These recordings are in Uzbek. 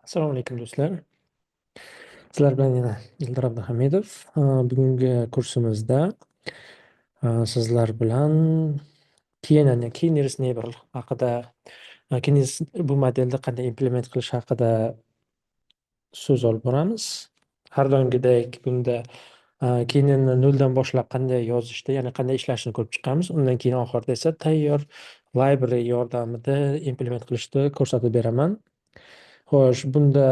Assalomu alaykum, do'stlar. Sizlar bilan yana Eldor Abduhamidov. Bugungi kursimizda sizlar bilan KNN, K nearest neighbor haqida, K nearest bu modelni qanday implement qilish haqida so'z olib boramiz. Har doimgidek bunda KNNni noldan boshlab qanday yozishni, ya'ni qanday ishlashini ko'rib chiqamiz. Undan keyin oxirida esa tayyor library yordamida implement qilishni ko'rsatib beraman. Xo'sh, bunda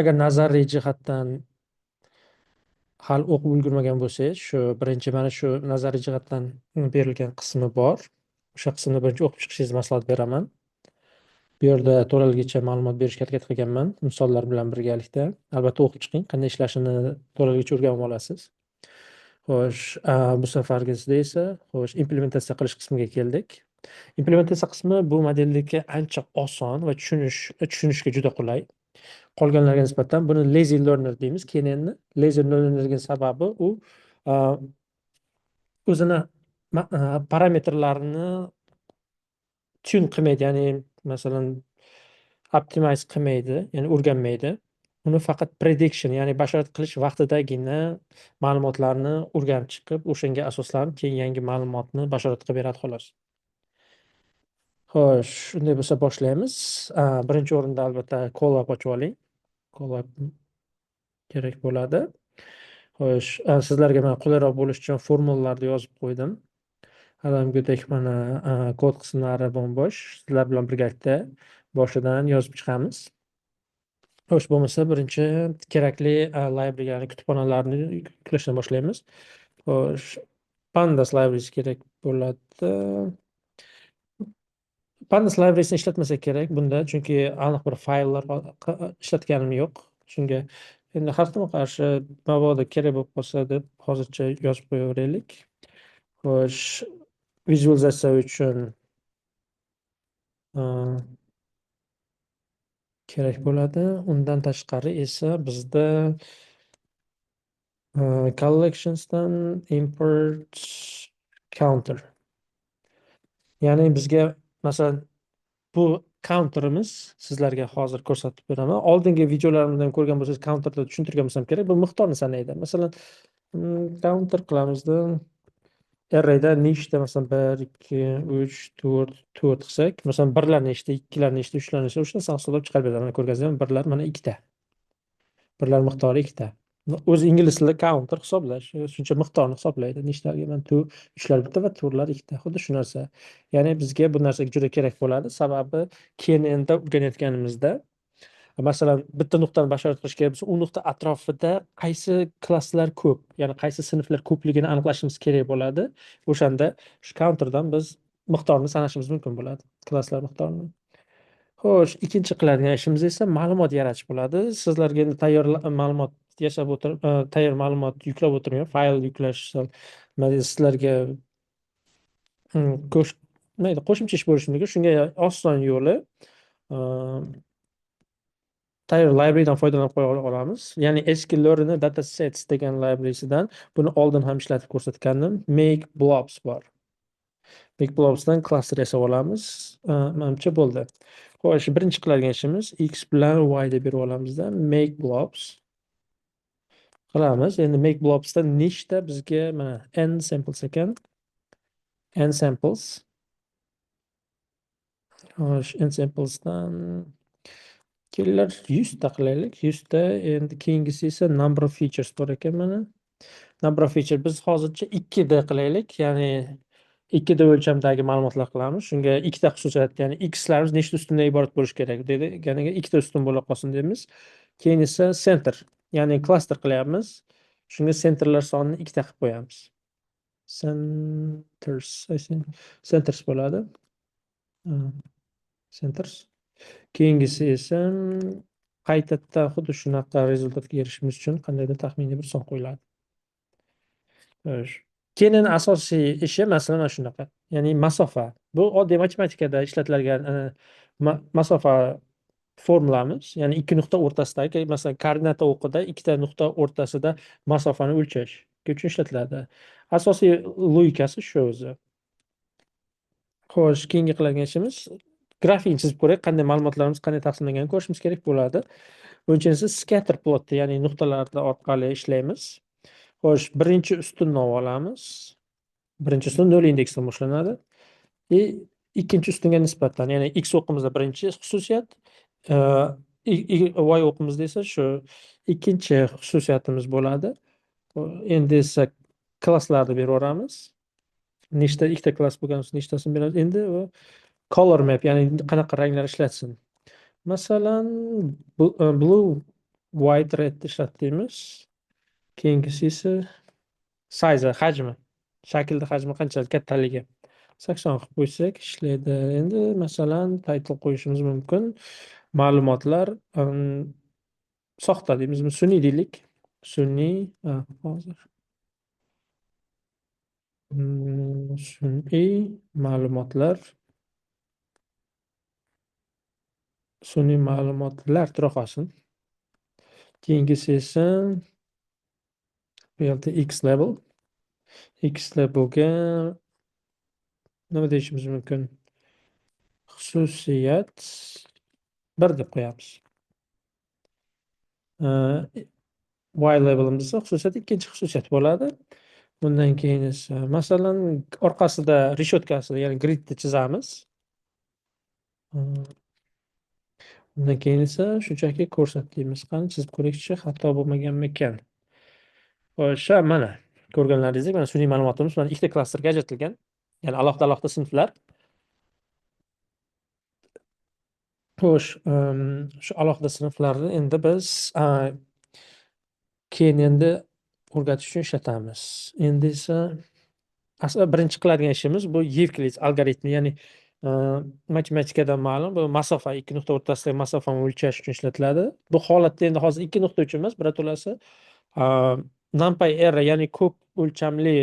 agar nazariy jihatdan hali o'qib ulgurmagan bo'lsangiz, shu birinchi mana shu nazariy jihatdan berilgan qismi bor. O'sha qismni birinchi o'qib chiqishingizni maslahat beraman. Bu yerda to'laligicha ma'lumot berishga harakat qilganman, misollar bilan birgalikda. Albatta o'qib chiqing, qanday ishlashini to'laligicha o'rganib olasiz. Xo'sh, bu safargisida esa, xo'sh, implementatsiya qilish qismiga keldik. Implementatsiya qismi bu modelniki ancha oson va tushunishga juda qulay. Qolganlarga nisbatan buni lazy learner deymiz, KNNni. Lazy learnerning sababi u o'zini parametrlarini tune qilmaydi, ya'ni masalan optimize qilmaydi, ya'ni o'rganmaydi. Uni faqat prediction, ya'ni bashorat qilish vaqtidagina ma'lumotlarni o'rganib chiqib, o'shanga asoslanib keyin yangi ma'lumotni bashorat qilib beradi, xolos. Xo'sh, shunday bo'lsa boshlaymiz. Birinchi o'rinda albatta Colab ochib oling. Colab kerak bo'ladi. Xo'sh, sizlarga man qulayroq bo'lishi uchun formulalarni yozib qo'ydim. Har doimgidek mana kod qismlari bo'm-bo'sh. Sizlar bilan birgalikda boshidan yozib chiqamiz. Xo'sh, bo'lmasa birinchi kerakli library, ya'ni kutubxonalarni yuklashdan boshlaymiz. Xo'sh, Pandas libraries kerak bo'ladi. Pandas library'sini ishlatmasak kerak bunda, chunki aniq bir fayllar ishlatganim yo'q. Shunga endi har tomonga qarshi mabodo kerak bo'lib qolsa deb hozircha yozib qo'yaveraylik. Xo'sh, vizualizatsiya uchun kerak bo'ladi. Undan tashqari esa bizda collectionsdan import counter. Ya'ni bizga masalan bu counterimiz, sizlarga hozir ko'rsatib beraman. Oldingi videolarimdan ko'rgan bo'lsangiz, counterda tushuntirgan bo'lsam kerak. Bu miqdorni sanaydi. Masalan, counter qilamizda arrayda nechta, masalan, 1, 2, 3, 4, 4 qilsak, masalan, birlar nechta, ikkilar nechta, uchlar nechta, o'sha narsani hisoblab chiqarib beradi. Mana ko'rganingizdek, birlar mana ikkita. Birlar miqdori ikkita. O'zi ingliz tilida counter hisoblash, shuncha miqdorni hisoblaydi. Nechtaga mana two, uchlar bitta va to'rtlar ikkita. Xuddi shu narsa. Ya'ni bizga bu narsa juda kerak bo'ladi. Sababi KNNda o'rganayotganimizda, masalan, bitta nuqtani bashorat qilish kerak bo'lsa, u nuqta atrofida qaysi klasslar ko'p, ya'ni qaysi sinflar ko'pligini aniqlashimiz kerak bo'ladi. O'shanda shu counterdan biz miqdorni sanashimiz mumkin bo'ladi, klasslar miqdorini. Xo'sh, ikkinchi qiladigan ishimiz esa ma'lumot yaratish bo'ladi. Sizlarga endi tayyor ma'lumot yasab o'tirib, tayyor ma'lumot yuklab o'tirmayman. Fayl yuklash sal nima deydi, sizlarga nima deydi, qo'shimcha ish bo'lishi mumkin. Shunga oson yo'li tayyor librarydan foydalanib qo'ya olamiz. Ya'ni sklearnni datasets degan librarysidan, buni oldin ham ishlatib ko'rsatgandim. Make blobs bor. Make blobsdan cluster yasab olamiz. Manimcha bo'ldi. Xo'sh, birinchi qiladigan ishimiz x bilan y deb berib olamizda make blobs qilamiz. Endi make blobsda nechta bizga mana n samples ekan. N samples. Xo'sh, n samplesdan kelinglar 100 ta qilaylik. 100 ta. Endi keyingisi esa number of features bor ekan mana. Number of feature biz hozircha 2 d qilaylik, ya'ni 2 d o'lchamdagi ma'lumotlar qilamiz. Shunga ikkita xususiyat, ya'ni xlarimiz nechta ustundan iborat bo'lishi kerak dedi. Ya'ni ikkita ustun bo'la qolsin deymiz. Keyin esa center, ya'ni cluster qilyapmiz. Shunga centerlar sonini ikkita qilib qo'yamiz. Centers, I think centers bo'ladi. Centers. Keyingisi esa qaytadan xuddi shunaqa rezultatga erishishimiz uchun qandaydir taxminiy bir son qo'yiladi. Xo'sh. Keyin asosiy ishi masalan mana shunaqa. Ya'ni masofa. Bu oddiy matematikada ishlatiladigan masofa formulamiz. Ya'ni ikki nuqta o'rtasidagi, masalan, koordinata o'qida ikkita nuqta o'rtasida masofani o'lchash uchun ishlatiladi. Asosiy logikasi shu o'zi. Xo'sh, keyingi qiladigan ishimiz Grafikni chizib ko'raylik, qanday ma'lumotlarimiz qanday taqsimlanganini ko'rishimiz kerak bo'ladi. Buning uchun esa scatter plot, ya'ni nuqtalar orqali ishlaymiz. Xo'sh, birinchi ustunni olamiz. Birinchi ustun 0 indeksdan boshlanadi. И ikkinchi ustunga nisbatan, ya'ni x o'qimizda birinchi xususiyat, y o'qimizda esa shu ikkinchi xususiyatimiz bo'ladi. Endi esa klasslarni beraveramiz. Nechta, ikkita klass bo'lgan bo'lsa, nechtasini beramiz. Endi u color map, ya'ni qanaqa ranglar ishlatsin. Masalan, blue, white, red ishlat deymiz. Keyingisi esa size, hajmi. Shaklda hajmi qanchalik kattaligi. 80 qilib qo'ysak ishlaydi. Endi masalan title qo'yishimiz mumkin. Ma'lumotlar soxta deymizmi, sun'iy deylik. Sun'iy, hozir. Sun'iy ma'lumotlar. Sun'iy ma'lumotlar tura qolsin. Keyingisi esa bu yerda x label. X labelga nima deyishimiz mumkin? Xususiyat 1 deb qo'yamiz. Y labelimizda xususiyat ikkinchi xususiyat bo'ladi. Bundan keyin esa masalan orqasida reshotkasida, ya'ni gridni chizamiz. Undan keyin esa shunchaki ko'rsat deymiz. Qani chizib ko'raylikchi, xato bo'lmaganmikan? Xo'sh, mana ko'rganlaringizdek, mana sun'iy ma'lumotimiz mana ikkita klasterga ajratilgan. Ya'ni alohida-alohida sinflar. Xo'sh, shu alohida sinflarni endi biz keyin endi o'rgatish uchun ishlatamiz. Endi esa asli birinchi qiladigan ishimiz bu Yevklid algoritmi, ya'ni matematikadan ma'lum bu masofa, ikki nuqta o'rtasidagi masofani o'lchash uchun ishlatiladi. Bu holatda endi hozir ikki nuqta uchun emas, birato'lasi NumPy array, ya'ni ko'p o'lchamli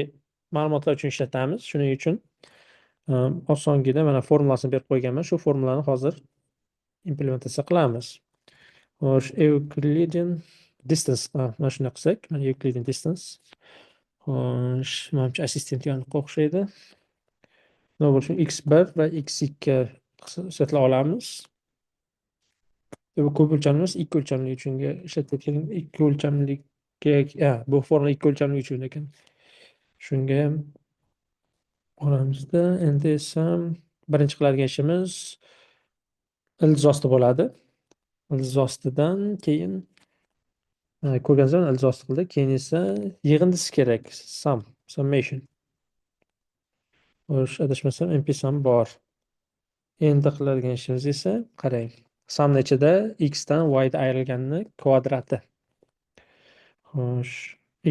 ma'lumotlar uchun ishlatamiz. Shuning uchun osongina mana formulasini berib qo'yganman. Shu formulani hozir implementatsiya qilamiz. Xo'sh, Euclidean distance, mana shunday qilsak, mana Euclidean distance. Xo'sh, manimcha assistent yoniqqa o'xshaydi. Nima bo'lsin, x1 va x2 hisoblab olamiz. Bu ko'p o'lchamli emas, ikki o'lchamli uchun ishlatayotgan ikki o'lchamlikka, bu formula ikki o'lchamli uchun ekan. Shunga ham olamizda. Endi esa birinchi qiladigan ishimiz ildiz osti bo'ladi. Ildiz ostidan keyin ko'rganingizlar ildiz osti qildik. Keyin esa yig'indisi kerak, sum, summation. Xo'sh, adashmasam np sum bor. Endi qiladigan ishimiz esa qarang, sumni ichida x dan y da ayrilganini kvadrati. Xo'sh,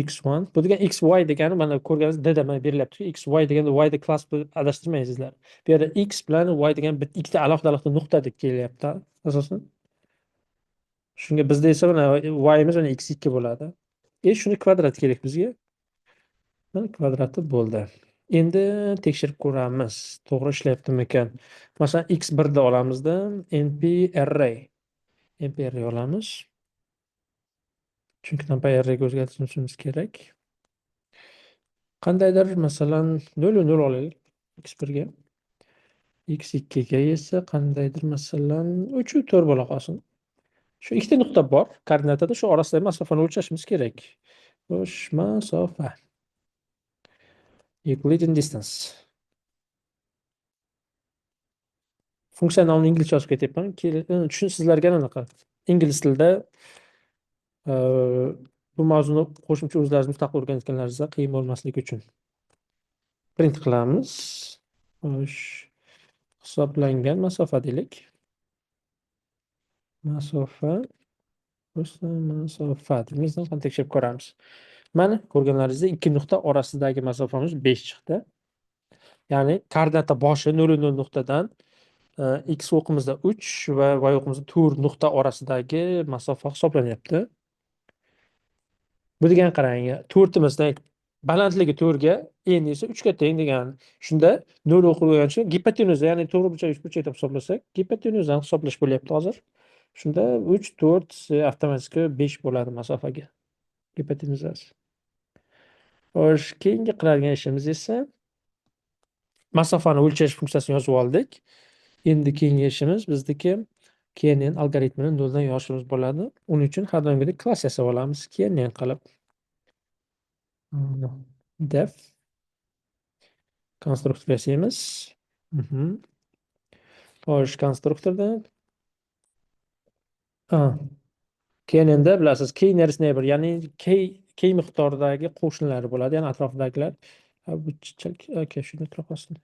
x1 bu degan x y degani mana ko'rganingiz d da mana berilyapti. X y deganda y da klass adashtirmaysizlar. Bu yerda x bilan y degan ikkita alohida-alohida nuqta deb kelyapti asosan. Shunga bizda esa mana y'imiz mana x2 bo'ladi. Shuni kvadrat kerak bizga. Mana kvadrati bo'ldi. Endi tekshirib ko'ramiz, to'g'ri ishlayaptimikan. Masalan, x1 da olamizda np array. Np array olamiz. Chunki np arrayga o'zgartirishimiz kerak. Qandaydir masalan 0.0 olaylik x1 ga. x2 ga esa qandaydir masalan 3.4 bo'la qolsin. Shu ikkita nuqta bor koordinatada, shu orasidagi masofani o'lchashimiz kerak. Xo'sh, masofa. Euclidean distance. Funksiyani nomini inglizcha yozib ketyapman. Tushun sizlarga anaqa. Ingliz tilida bu mavzuni qo'shimcha o'zlaringiz mustaqil o'rganayotganlaringizda qiyin bo'lmasligi uchun. Print qilamiz. Xo'sh, hisoblangan masofa deylik. Masofa, masofa deymiz, ham tekshirib ko'ramiz. Mana ko'rganlaringizdek ikki nuqta orasidagi masofamiz 5 chiqdi. Ya'ni koordinata boshi 0.0 nuqtadan x o'qimizda 3 va y o'qimizda 4 nuqta orasidagi masofa hisoblanyapti. Bu degani qarang, to'rtimizda balandligi 4ga, endi esa 3ga teng degani. Shunda 0 o'qi bo'lgancha gipotenuza, ya'ni to'g'ri burchak uchburchak deb hisoblasak, gipotenuzani hisoblash bo'lyapti hozir. Shunda 3, 4 avtomatik 5 bo'ladi masofaga. Gipotenuzasi. Xo'sh, keyingi qiladigan ishimiz esa masofani o'lchash funksiyasini yozib oldik. Endi keyingi ishimiz bizniki KNN algoritmini noldan yozishimiz bo'ladi. Uning uchun har doimgidek klass yasab olamiz KNN qilib. Def konstruktor yasaymiz. Xo'sh, konstruktorda KNNda bilasiz, k nearest neighbor, ya'ni k miqdoridagi qo'shnilari bo'ladi, ya'ni atrofidagilar. Bu okay, shuni tura qolsin.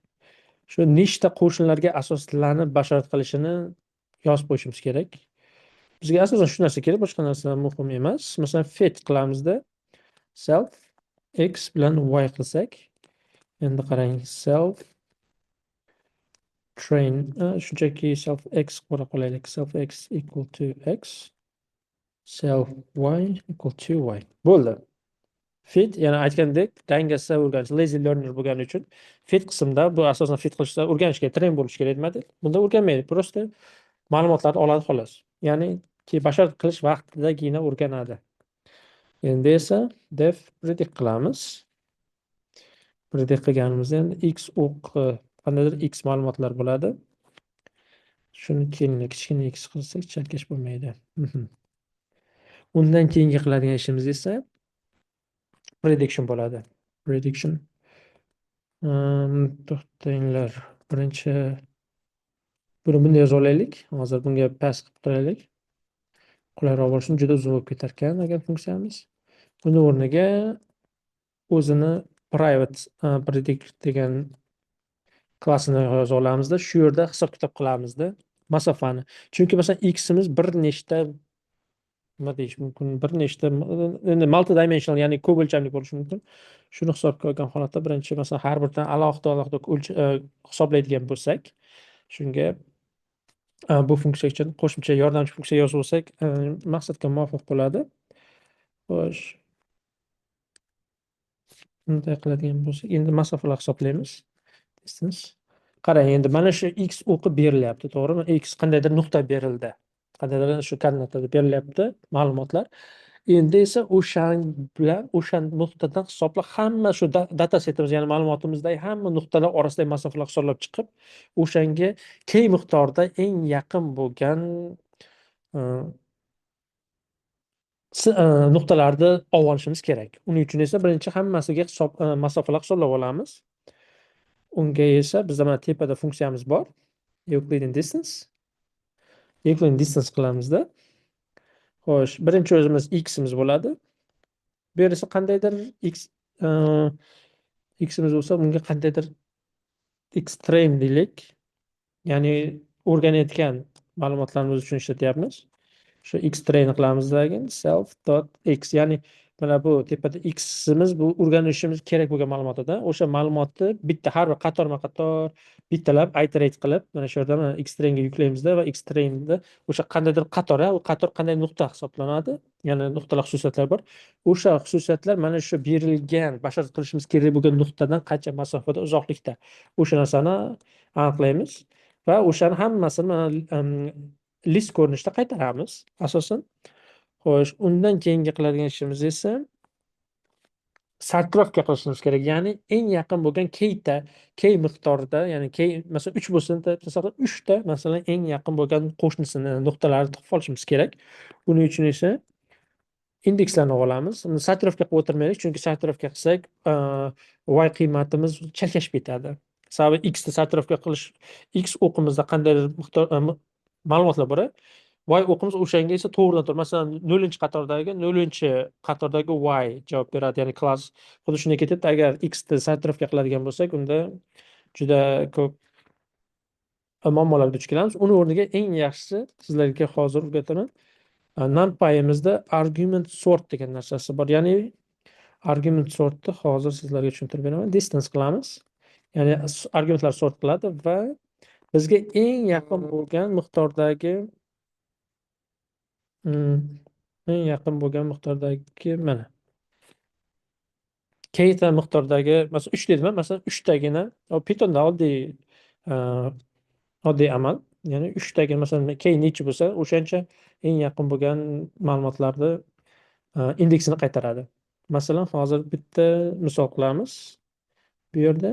Shu nechta qo'shnilarga asoslanib bashorat qilishini yozib qo'yishimiz kerak. Bizga asosan shu narsa kerak, boshqa narsa muhim emas. Masalan, fit qilamizda self x bilan y qilsak, endi qarang, self train, shunchaki self x qo'ya qolaylik. Self x equal to x, self y equal to y. Bo'ldi. Fit, yana aytgandek, dangasa o'rganish, lazy learner bo'lgani uchun fit qismida bu asosan fit qilishda o'rganish kerak, train bo'lishi kerak model. Bunda o'rganmaydi, просто ma'lumotlarni oladi, xolos. Ya'ni bashorat qilish vaqtidagina o'rganadi. Endi esa def predict qilamiz. Predict qilganimizda endi x o'qi, qandaydir x ma'lumotlar bo'ladi. Shuni keyin kichkina x qilsak, chalkash bo'lmaydi. Undan keyingi qiladigan ishimiz esa prediction bo'ladi. Prediction. To'xtanglar. Birinchi buni bunday yozib olaylik. Hozir bunga pass qilib turaylik. Qulayroq bo'lsin, juda uzun bo'lib ketar ekan agar funksiyamiz. Buni o'rniga o'zini private predict degan klassini yozib olamizda, shu yerda hisob kitob qilamizda masofani. Chunki masalan ximiz bir nechta, nima deyish mumkin, bir nechta, endi multi dimensional, ya'ni ko'p o'lchamli bo'lishi mumkin. Shuni hisobga olgan holatda birinchi, masalan, har birdan alohida alohida hisoblaydigan bo'lsak, shunga bu funksiya uchun qo'shimcha yordamchi funksiya yozib olsak, maqsadga muvofiq bo'ladi. Xo'sh, bunday qiladigan bo'lsak, endi masofalar hisoblaymiz. Distance. Qarang, endi mana shu x o'qi berilyapti, to'g'rimi? X qandaydir nuqta berildi, qandaydir shu koordinatada berilyapti ma'lumotlar. Endi esa o'shan bilan, o'sha nuqtadan hisoblab, hamma shu data setimiz, ya'ni ma'lumotimizdagi hamma nuqtalar orasidagi masofalar hisoblab chiqib, o'shanga k miqdorda eng yaqin bo'lgan nuqtalarni olib olishimiz kerak. Uning uchun esa birinchi hammasiga hisob, masofalar hisoblab olamiz. Unga esa bizda mana tepada funksiyamiz bor, Euclidean distance. Euclidean distance qilamizda. Xo'sh, birinchi o'zimiz ximiz bo'ladi. Bu yer esa qandaydir x, ximiz bo'lsa, bunga qandaydir x train deylik, ya'ni o'rganayotgan ma'lumotlarimiz uchun ishlatyapmiz. Shu x train qilamiz, keyin self dot x, ya'ni mana bu tepada ximiz, bu o'rganishimiz kerak bo'lgan ma'lumot edi. O'sha ma'lumotni bitta, har bir qatorma qator bittalab iterate qilib, mana shu yerda mana x trainga yuklaymizda va x trainda o'sha qandaydir qator, u qator qanday nuqta hisoblanadi, ya'ni nuqtalar xususiyatlari bor. O'sha xususiyatlar mana shu berilgan bashorat qilishimiz kerak bo'lgan nuqtadan qancha masofada, uzoqlikda, o'sha narsani aniqlaymiz va o'shani hammasini mana list ko'rinishida qaytaramiz asosan. Xo'sh, undan keyingi qiladigan ishimiz esa сортировка qilishimiz kerak, ya'ni eng yaqin bo'lgan kta, k miqdorida, ya'ni k masalan 3 bo'lsa, tasavvur, uchta masalan eng yaqin bo'lgan qo'shnisini nuqtalarini topib olishimiz kerak. Buning uchun esa indekslarni olamiz. Сортировка qilib o'tirmaylik, chunki сортировка qilsak, y qiymatimiz chalkashib ketadi. Sababi xni сортировка qilish, x o'qimizda qandaydir miqdor ma'lumotlar bor, y o'qimiz o'shanga esa to'g'ridan to'g'ri, masalan, nollinchi qatordagi, nollinchi qatordagi y javob beradi, ya'ni klass xuddi shunday ketyapti. Agar xni сортировка qiladigan bo'lsak, unda juda ko'p muammolarga duch kelamiz. Uni o'rniga eng yaxshisi, sizlarga hozir o'rgataman, NumPy'imizda argument sort degan narsasi bor. Ya'ni argument sortni hozir sizlarga tushuntirib beraman. Distance qilamiz, ya'ni argumentlar sort qiladi va bizga eng yaqin bo'lgan miqdordagi, eng yaqin bo'lgan miqdordagi, mana kta miqdordagi, masalan, uch dedim, masalan, uchtagina. Pythonda oddiy amal, ya'ni uchtagi, masalan, k nechi bo'lsa, o'shancha eng yaqin bo'lgan ma'lumotlarni indeksini qaytaradi. Masalan, hozir bitta misol qilamiz. Bu yerda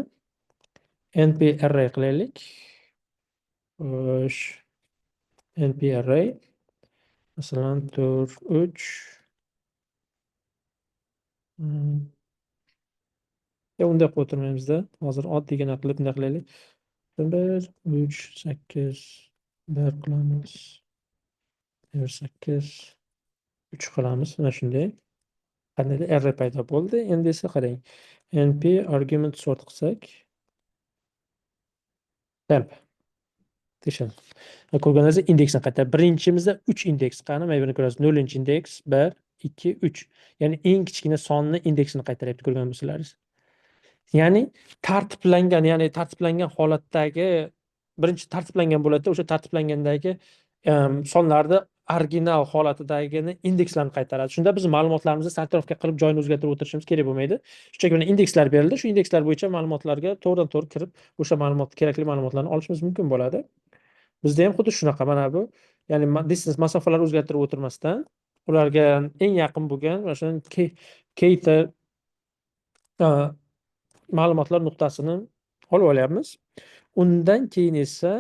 np array qilaylik. Xo'sh, np array, masalan, 4, 3. Yo, unday qilib o'tirmaymizda. Hozir oddiygina qilib bunday qilaylik. 1, 3, 8, 1 qilamiz. 1, 8, 3 qilamiz. Mana shunday. Qandaydir array paydo bo'ldi. Endi esa qarang. Np argument sort qilsak, temp. Tekshiramiz. Ko'rganingizdek, indeksni qaytaradi. Birinchimizda 3 indeks. Qani, mana buni ko'rasiz. 0-indeks, 1, 2, 3. Ya'ni eng kichkina sonni indeksini qaytaryapti, ko'rgan bo'lsalaringiz. Ya'ni tartiblangan holatdagi birinchi tartiblangan bo'ladi, o'sha tartiblangandagi sonlarni original holatidagini indekslarni qaytaradi. Shunda biz ma'lumotlarimizni сортировка qilib, joyini o'zgartirib o'tirishimiz kerak bo'lmaydi. Shunchaki mana indekslar berildi. Shu indekslar bo'yicha ma'lumotlarga to'g'ridan to'g'ri kirib, o'sha ma'lumot, kerakli ma'lumotlarni olishimiz mumkin bo'ladi. Bizda ham xuddi shunaqa mana bu, ya'ni distance, masofalar o'zgartirib o'tirmasdan, ularga eng yaqin bo'lgan mana shu kta ma'lumotlar nuqtasini olib olyapmiz. Undan keyin esa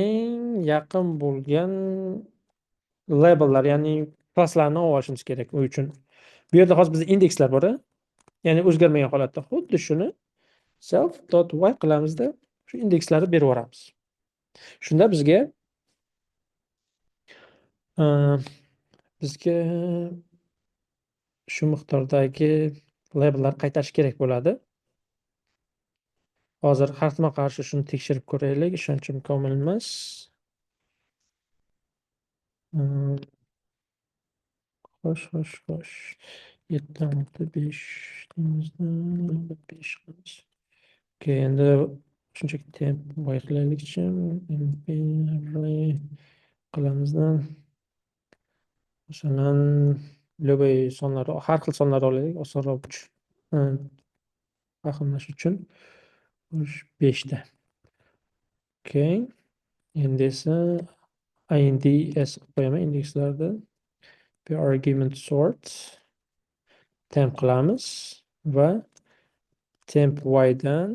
eng yaqin bo'lgan labellar, ya'ni klasslarni olib olishimiz kerak u uchun. Bu yerda hozir bizda indekslar bor, ya'ni o'zgarmagan holatda xuddi shuni self dot y qilamizda, shu indekslarni berib yuboramiz. Shunda bizga shu miqdordagi labellar qaytarish kerak bo'ladi. Hozir harfma qarshi shuni tekshirib ko'raylik. Ishonchim komil emas. Xo'sh. 7, 6, 5 deymizda, 5 qilamiz. Okey, endi shunchaki temp y qilaylikchi. Np array qilamizda. Masalan, любой sonlar, har xil sonlarni olaylik, osonroq fahmlash uchun. Xo'sh, 5 ta. Okey. Endi esa inds qilib qo'yaman indekslarni. Argument sort temp qilamiz va temp y dan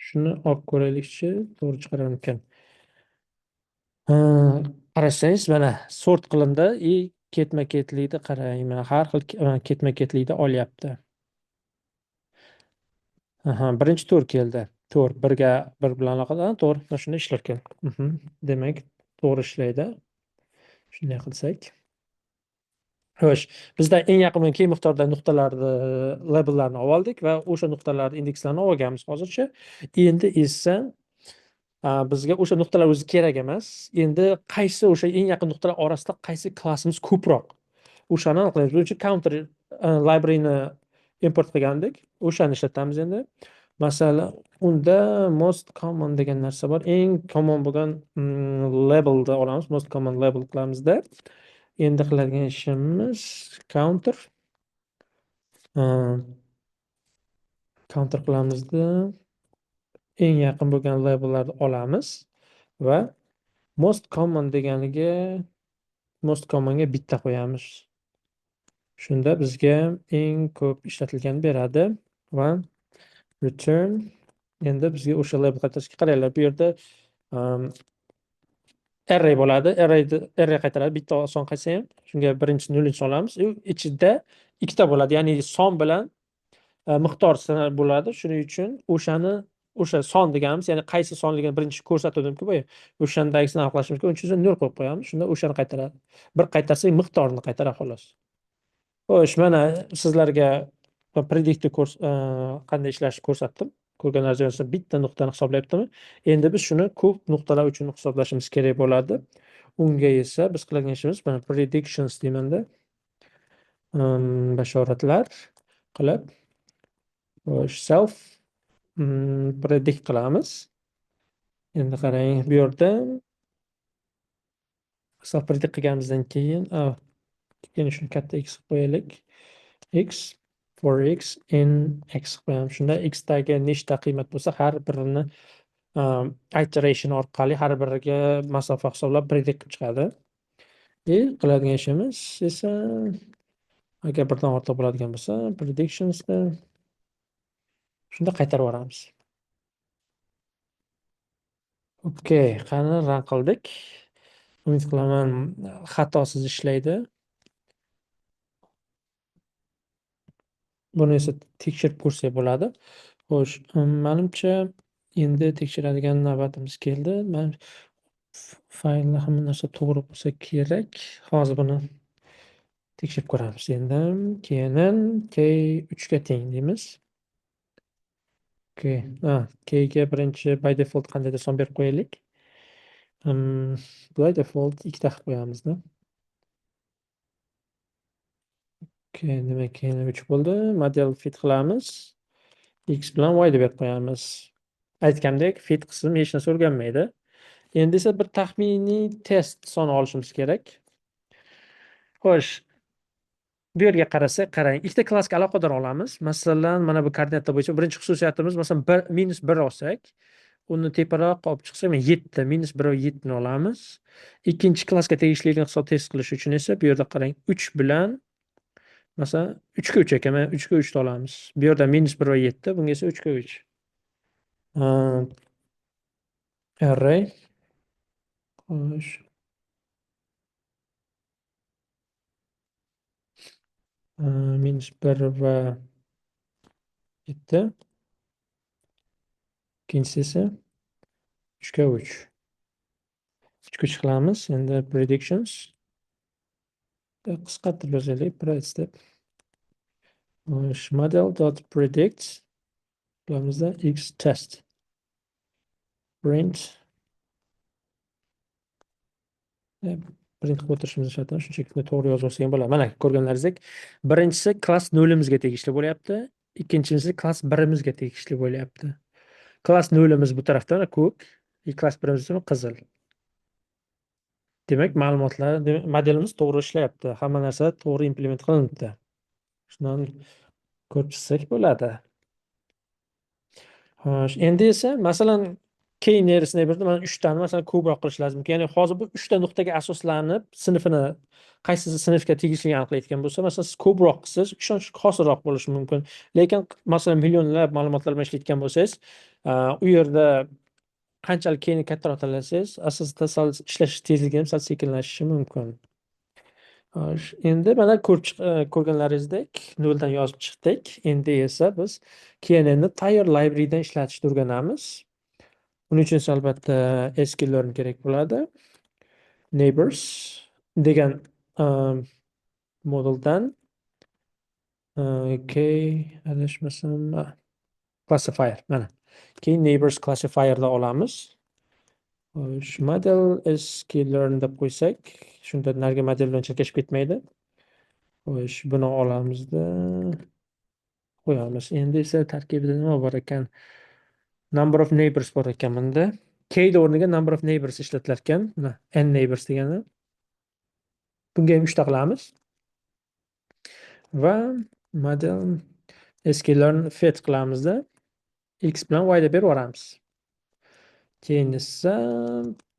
shuni olib ko'raylikchi, to'g'ri chiqararmikan. Qarasangiz, mana sort qilindi и ketma-ketlikda qarang, mana har xil ketma-ketlikda olyapti. Aha, birinchi to'rt keldi. To'rt birga bir bilan aloqador, to'g'ri, mana shunday ishlar ekan. Demak, to'g'ri ishlaydi. Shunday qilsak. Xo'sh, bizda eng yaqin keng miqdorda nuqtalarni, labellarni olib oldik va o'sha nuqtalarni indekslarini olib olganmiz hozircha. Endi esa bizga o'sha nuqtalar o'zi kerak emas. Endi qaysi o'sha eng yaqin nuqtalar orasida qaysi klassimiz ko'proq, o'shani aniqlaymiz. Buning uchun counter libraryni import qilgandik. O'shani ishlatamiz endi. Masalan, unda most common degan narsa bor. Eng common bo'lgan labelni olamiz. Most common label qilamizda. Endi qiladigan ishimiz counter qilamizda, eng yaqin bo'lgan labellarni olamiz va most common deganiga, most commonga bitta qo'yamiz. Shunda bizga eng ko'p ishlatilgan beradi va return. Endi bizga o'sha label qaytarishga, qaranglar, bu yerda array bo'ladi. Array qaytaradi bitta son qaytsa ham. Shunga birinchi nollinchini olamiz. U ichida ikkita bo'ladi, ya'ni son bilan miqdor bo'ladi. Shuning uchun o'shani, o'sha son deganimiz, ya'ni qaysi sonligini birinchi ko'rsatuvdimku boya, o'shandagisini aniqlashimiz kerak. Uning uchun nol qo'yib qo'yamiz. Shunda o'shani qaytaradi. Bir qaytarsak, miqdorini qaytaradi, xolos. Xo'sh, mana sizlarga predictni qanday ishlashini ko'rsatdim. Ko'rganlaringiz, bitta nuqtani hisoblayaptimi? Endi biz shuni ko'p nuqtalar uchun hisoblashimiz kerak bo'ladi. Unga esa biz qiladigan ishimiz mana predictions deymanda, bashoratlar qilib, xo'sh, self predict qilamiz. Endi qarang, bu yerda self predict qilganimizdan keyin shuni katta x qilib qo'yaylik. X for x in x qilib qo'yamiz. Shunda x dagi nechta qiymat bo'lsa, har birini iteration orqali har biriga masofa hisoblab, predict qilib chiqadi. И qiladigan ishimiz esa, agar birdan ortiq bo'ladigan bo'lsa, predictionsda shunda qaytarib yuboramiz. Okey, qani run qildik. Umid qilaman xatosiz ishlaydi. Buni esa tekshirib ko'rsak bo'ladi. Xo'sh, menimcha endi tekshiradigan navbatimiz keldi. Men faylda hamma narsa to'g'ri bo'lsa kerak. Hozir buni tekshirib ko'ramiz. Endi KNN K3 ga teng deymiz. Okey, K ga birinchi by default qandaydir son berib qo'yaylik. By default ikkita qilib qo'yamizda. Okey, demak KNN 3 bo'ldi. Model fit qilamiz. X bilan Y deb berib qo'yamiz. Aytgandek, fit qism hech narsa o'rganmaydi. Endi esa bir taxminiy test soni olishimiz kerak. Xo'sh, bu yerga qarasak, qarang, ikkita klassga aloqador olamiz. Masalan, mana bu koordinata bo'yicha birinchi xususiyatimiz, masalan, -1 olsak, uni teparoq olib chiqsak, mana 7, -1 va 7 ni olamiz. Ikkinchi klassga tegishliligini hisob test qilish uchun esa bu yerda qarang, 3 bilan masalan 3 ga 3 ekan, mana 3 ga 3 ni olamiz. Bu yerda -1 va 7, bunga esa 3 ga 3. Array. Xo'sh. -1 va 7. Ikkinchisi esa 3 ga 3. 3 ga 3 qilamiz. Endi predictions. Qisqartirib yozaylik, preds deb. Xo'sh, model dot predict qilamizda x test. Print. Print qilib o'tirishimiz shart emas, shunchaki to'g'ri yozib olsak ham bo'ladi. Mana ko'rganlaringizdek, birinchisi klass 0imizga tegishli bo'lyapti, ikkinchisi klass 1imizga tegishli bo'lyapti. Klass 0imiz bu tarafda mana ko'k, klass 1imiz esa qizil. Demak, ma'lumotlar, demak, modelimiz to'g'ri ishlayapti, hamma narsa to'g'ri implement qilinibdi. Shundan ko'rib chiqsak bo'ladi. Xo'sh, endi esa masalan K nearest neighbor'da mana 3 tani masalan ko'proq qilish lozim. Ya'ni hozir bu 3 ta nuqtaga asoslanib sinfini qaysi sinfga tegishligini aniqlayotgan bo'lsa, masalan siz ko'proq qilsangiz ishonch hosilroq bo'lishi mumkin. Lekin masalan millionlab ma'lumotlar bilan ishlayotgan bo'lsangiz, u yerda qanchalik K'ni kattaroq tanlasangiz, asosida sal ishlash tezligi ham sal sekinlashishi mumkin. Xo'sh, endi mana ko'rganlaringizdek noldan yozib chiqdik. Endi esa biz KNN ni tayyor librarydan ishlatishni o'rganamiz. Buning uchun esa albatta sklearn kerak bo'ladi. Neighbors degan moduldan K adashmasam classifier mana. Keyin neighbors classifierda olamiz. Xo'sh, model sklearn deb qo'ysak, shunda narigi model bilan chalkashib ketmaydi. Xo'sh, buni olamizda qo'yamiz. Endi esa tarkibida nima bor ekan? Number of neighbors bor ekan bunda. K o'rniga number of neighbors ishlatilar ekan. Mana n neighbors degani. Bunga ham 3 ta qilamiz. Va model sklearn fit qilamizda x bilan y deb berib yuboramiz. Keyin esa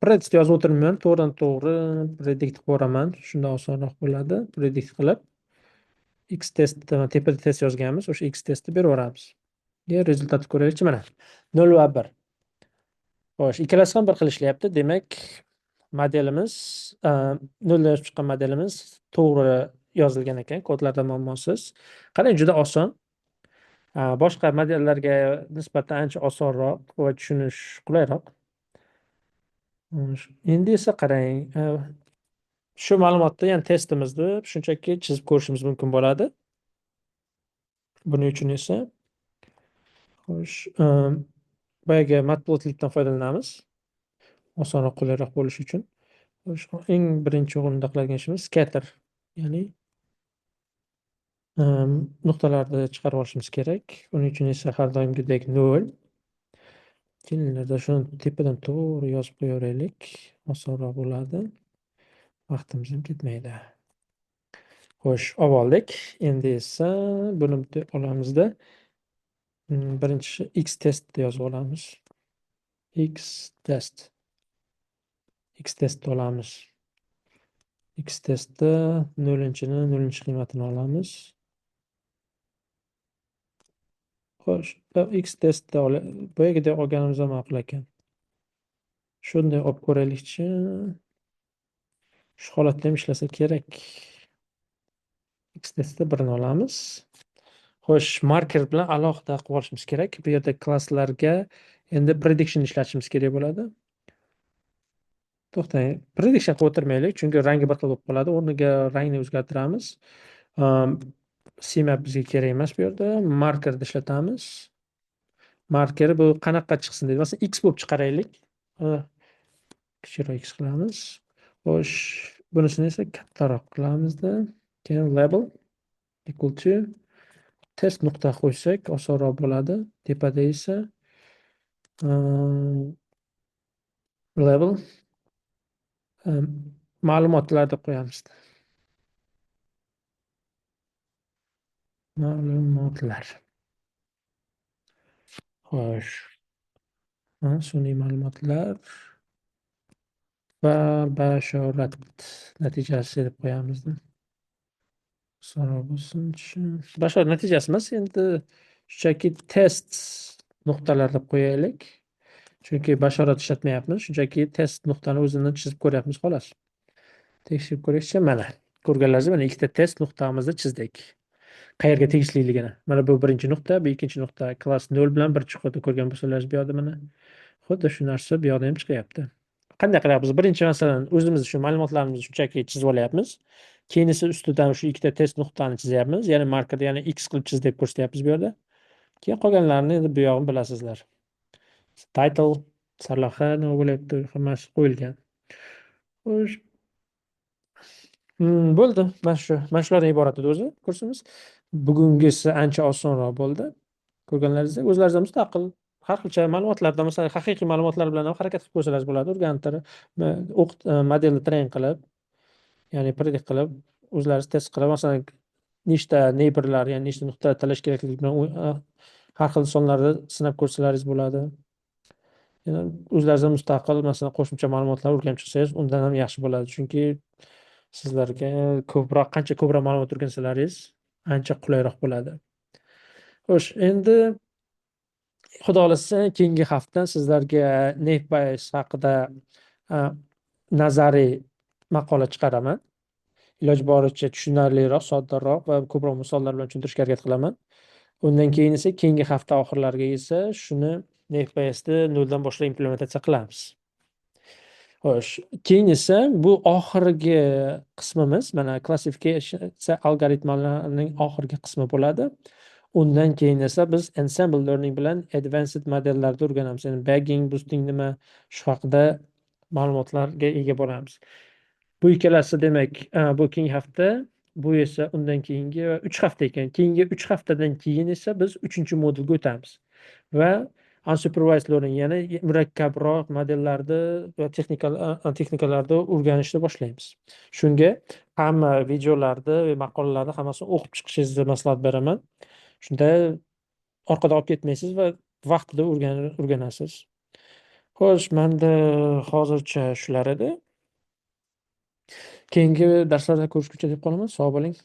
predict yozib o'tirmayman, to'g'ridan to'g'ri predict qilib yuboraman. Shunda osonroq bo'ladi. Predict qilib x test tepada test yozganmiz, o'sha x testni berib yuboramiz. Rezultatni ko'raylikchi mana 0 va 1. Xo'sh, ikkalasi ham bir xil ishlayapti. Demak, modelimiz, noldan yozib chiqqan modelimiz to'g'ri yozilgan ekan, kodlarda muammosiz. Qarang, juda oson. Boshqa modellarga nisbatan ancha osonroq va tushunish qulayroq. Endi esa qarang, shu ma'lumotni, ya'ni testimizni shunchaki chizib ko'rishimiz mumkin bo'ladi. Buning uchun esa xo'sh, boyagi matplotlibdan foydalanamiz. Osonroq, qulayroq bo'lishi uchun. Xo'sh, eng birinchi o'rinda qiladigan ishimiz scatter, ya'ni nuqtalarni chiqarib olishimiz kerak. Buning uchun esa har doimgidek 0. Kelinglar, shuni tepadan to'g'ri yozib qo'yaveraylik, osonroq bo'ladi. Vaqtimiz ham ketmaydi. Xo'sh, olib oldik. Endi esa buni bitta olamizda. Birinchisi x test yozib olamiz. X test. X test olamiz. X testda nollinchini, nollinchi qiymatini olamiz. Xo'sh, x testda boyagidek olganimiz ham ma'qul ekan. Shunday olib ko'raylikchi. Shu holatda ham ishlasa kerak. X testda birini olamiz. Xo'sh, marker bilan alohida qilib olishimiz kerak. Bu yerda klasslarga endi prediction ishlatishimiz kerak bo'ladi. To'xtang, prediction qilib o'tirmaylik, chunki rangi bir xil bo'lib qoladi. O'rniga rangni o'zgartiramiz. CMap bizga kerak emas bu yerda. Markerni ishlatamiz. Markeri bu qanaqa chiqsin deydi. Masalan, X bo'lib chiqaraylik. Kichikroq X qilamiz. Xo'sh, bunisini esa kattaroq qilamizda. Keyin label equal to test nuqta qo'ysak osonroq bo'ladi. Tepada esa label ma'lumotlar deb qo'yamiz. Ma'lumotlar. Xo'sh. Sun'iy ma'lumotlar va bashorat natijasi deb qo'yamiz. Osonroq bo'lsinchi. Bashorat natijasi emas, endi shunchaki test nuqtalar deb qo'yaylik. Chunki bashorat ishlatmayapmiz, shunchaki test nuqtani o'zini chizib ko'ryapmiz xolos. Tekshirib ko'rishcha mana ko'rganlaringiz, mana ikkita test nuqtamizni chizdik. Qayerga tegishliligini. Mana bu birinchi nuqta, bu ikkinchi nuqta. Klass 0 bilan 1 chiqdi, ko'rgan bo'lsalaringiz bu yoqda mana. Xuddi shu narsa bu yoqda ham chiqyapti. Qanday qilyapmiz? Birinchi masalan, o'zimiz shu ma'lumotlarimizni shunchaki chizib olyapmiz. Keyin esa ustidan shu ikkita test nuqtani chizyapmiz. Ya'ni markerda yana X qilib chiz deb ko'rsatyapmiz bu yerda. Keyin qolganlarini endi bu yog'ini bilasizlar. Title, sarlavha nima bo'lyapti, hammasi qo'yilgan. Xo'sh. Bo'ldi. Mana shulardan iborat edi o'zi kursimiz. Bugungisi ancha osonroq bo'ldi. Ko'rganlaringizdek, o'zlaringiz ham mustaqil har xilcha ma'lumotlarda, masalan, haqiqiy ma'lumotlar bilan ham harakat qilib ko'rsangiz bo'ladi. O'rgantirib, modelni train qilib, ya'ni predict qilib, o'zlaringiz test qilib, masalan, nechta neighborlar, ya'ni nechta nuqta tanlash kerakligi bilan har xil sonlarni sinab ko'rsalaringiz bo'ladi. Yana o'zlaringiz ham mustaqil, masalan, qo'shimcha ma'lumotlar o'rganib chiqsangiz, undan ham yaxshi bo'ladi. Chunki sizlarga ko'proq, qancha ko'proq ma'lumot o'rgansalaringiz, ancha qulayroq bo'ladi. Xo'sh, endi Xudo xohlasa keyingi hafta sizlarga Naive Bayes haqida nazariy maqola chiqaraman. Iloji boricha tushunarliroq, soddaroq va ko'proq misollar bilan tushuntirishga harakat qilaman. Undan keyin esa keyingi hafta oxirlariga esa shuni Naive Bayesni noldan boshlab implementatsiya qilamiz. Xo'sh, keyin esa bu oxirgi qismimiz, mana klassifikatsiya algoritmalarining oxirgi qismi bo'ladi. Undan keyin esa biz ensemble learning bilan advanced modellarni o'rganamiz. Ya'ni bagging, boosting nima, shu haqida ma'lumotlarga ega bo'lamiz. Bu ikkalasi demak, bu keyingi hafta, bu esa undan keyingi 3 hafta ekan. Keyingi 3 haftadan keyin esa biz 3-modulga o'tamiz. Va unsupervised learning, ya'ni murakkabroq modellarni va texnikalarni o'rganishni boshlaymiz. Shunga hamma videolarni va maqolalarni hammasini o'qib chiqishingizni maslahat beraman. Shunda orqada olib ketmaysiz va vaqtida o'rganasiz. Xo'sh, menda hozircha shular edi. Keyingi darslarda ko'rishguncha deb qolaman. Sog' bo'ling.